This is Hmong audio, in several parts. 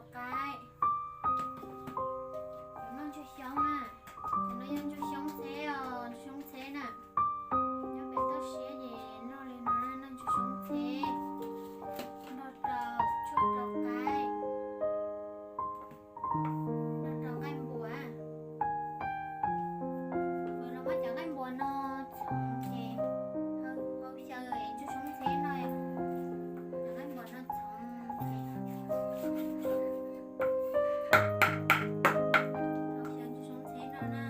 Qaib, cov no ntsuag xyoob na, cov no yog ntsuag xyoob txheb os, ntsuag xyoob txheb na. Nyob pem toj siab ces noj li no na, noj ntsuag xyoob txheb, nrog rau tshuaj rau qaib, nrog rau nqaij npuas. Kuv los muab cov nqaij npuas no txhoov ces hau xyaw ntsuag xyoob txheb no, cov nqaij npuas no txhoov ces hau xyaw ntsuag xyoob txheb no na.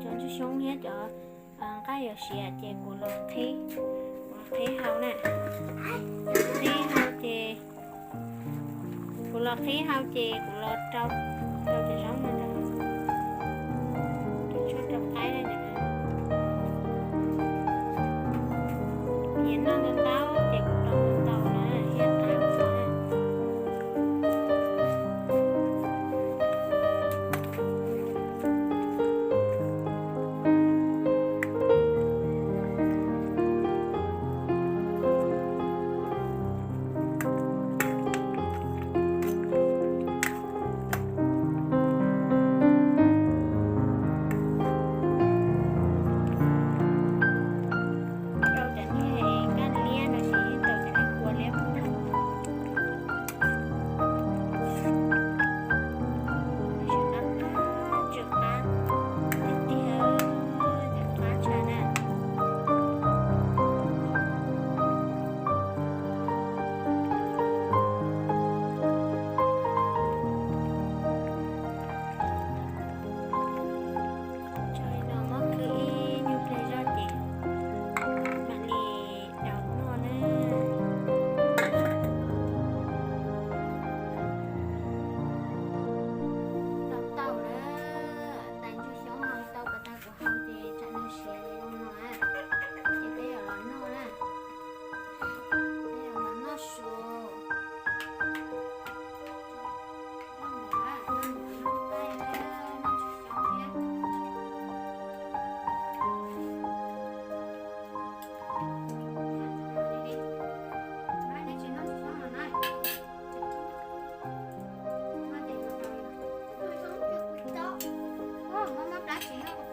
Cov ntsuag xyoob thiab cov nqaij yuav siav ces kuv los qhib, kuv los qhib hau na. Qhib hau ces, kuv los qhib hau ces kuv los rau, rau cov zaub no rau, rau tshuaj rau qaib na. Kuv nyiam noj ntau ntau ces kuv rau ntau ntau na, thiaj qab ua na. Ces noj